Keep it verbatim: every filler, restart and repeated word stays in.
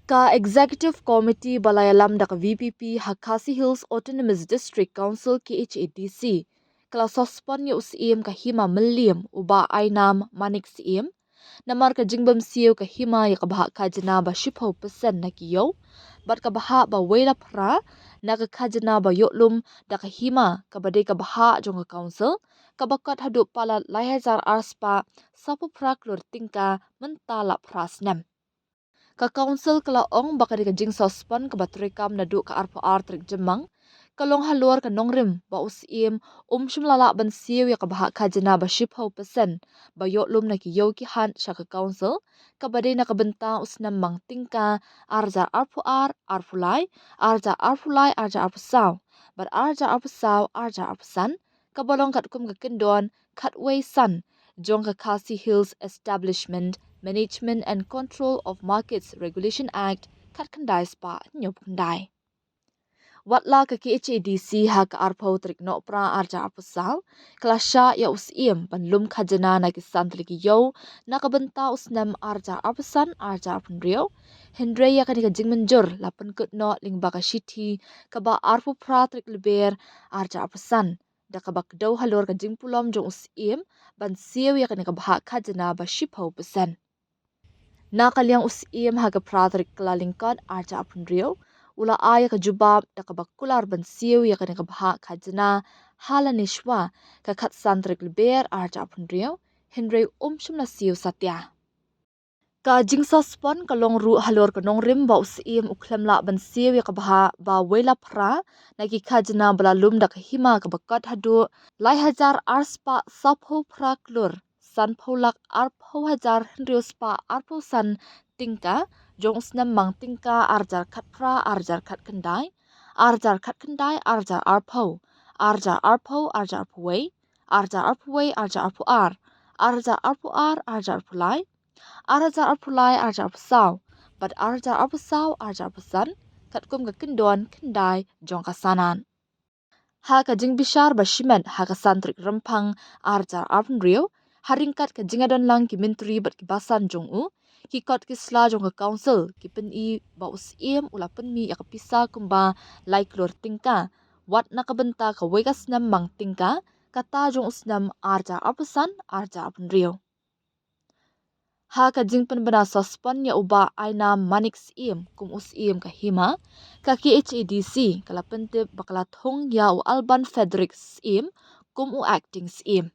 Ka Executive Committee ba la ïalam da ka V P P ha Khasi Hills Autonomous District Council, K H A D C, ka la suspend ïa u Syiem ka Hima Mylliem, u Bah Ainam Manik Syiem, namar ka jingbym siew ka hima ïa ka bhah khajna ba shiphew percent na ki ïew, bad ka bhah ba wei la phra na ka khajna ba ïoh lum da ka hima, kaba dei ka bhah jong ka council, kaba kot haduh palat lai hajar ar spah sawphew phra klur tyngka mynta la phra snem. Ka council ka la ong ba ka dei ka jingsuspend kaba treikam naduh ka arphew ar tarik Jymmang, ka long halor ka nongrim ba u Syiem um shym la lah ban siew ïa ka bhah khajna ba shiphew percent ba ïoh lum na ki ïew ki hat sha ka council, kaba dei na ka bynta u snem mang tyngka ar hajar arphew ar, arphew lai, ar hajar arphew lai, ar hajar arphew saw, bad ar hajar arphew saw, ar hajar arphew san, kaba long katkum ka kyndon khatwei san jong ka Khasi Hills Establishment Management and Control of Markets Regulation Act khatkhyndai spah hynñiewphew khyndai. Wat la ka K H A D C ha ka arphew tarik Nohprah ar hajar arphew saw ka la shah ïa u Syiem ban lum khajna na ki san tylli ki ïew na ka bynta u snem ar hajar arphew san, ar hajar arphew hynriew, hynrei ïa kane ka jingmynjur la pynkut noh lyngba ka shithi kaba arphew phra tarik Lber ar hajar arphew san, da kaba kdew halor ka jingpulom jong u Syiem ban siew ïa kane ka bhah khajna ba shiphew percent. Na ka liang u Syiem ha ka phra tarik Kyllalyngkot ar hajar arphew hynriew u la ai ïa ka jubab da kaba kular ban siew ïa kane ka bhah khajna ha lane shuwa ka khatsan tarik Lber ar hajar arphew hynriew, hynrei um shym la siew satia. Ka jingsuspend ka long ruh halor ka nongrim ba u Syiem u khlem lah ban siew ïa ka bhah ba wei la phra na ki khajna ba la lum da ka hima, kaba kot haduh lai hajar ar spah sawphew phra klur sanphew lak arphew hajar hynriew spah arphew san tyngka jong u snem mang tyngka ar hajar khatphra, ar hajar khatkhyndai, ar hajar khatkhyndai, ar hajar arphew, ar hajar arphew, ar hajar arphew wei, ar hajar arphew wei, ar hajar arphew ar, ar hajar arphew ar, ar hajar arphew lai, ar hajar arphew lai, ar hajar arphew saw, bad ar hajar arphew saw, ar hajar arphew san, katkum ka kyndon khyndai jong ka sanad. Ha ka jingbishar ba shimet ha ka san tarik Rymphang ar hajar arphew hynriew, ha ryngkat ka jingïadonlang ki myntri bad ki basan jong u, ki kot ki sla jong ka council ki pyni ba u Syiem u la pynmih ïa ka pisa kumba lai klur tyngka wat na ka bynta kawei ka snem mang tyngka, kata jong u snem ar hajar arphew san, ar hajar arphew hynriew. Ha ka jingpynbna suspend ïa u Bah Ainam Manik Syiem kum u Syiem ka hima, ka K H A D C ka la pyntip ba ka la thung ïa u Alban Frederick Syiem kum u acting Syiem.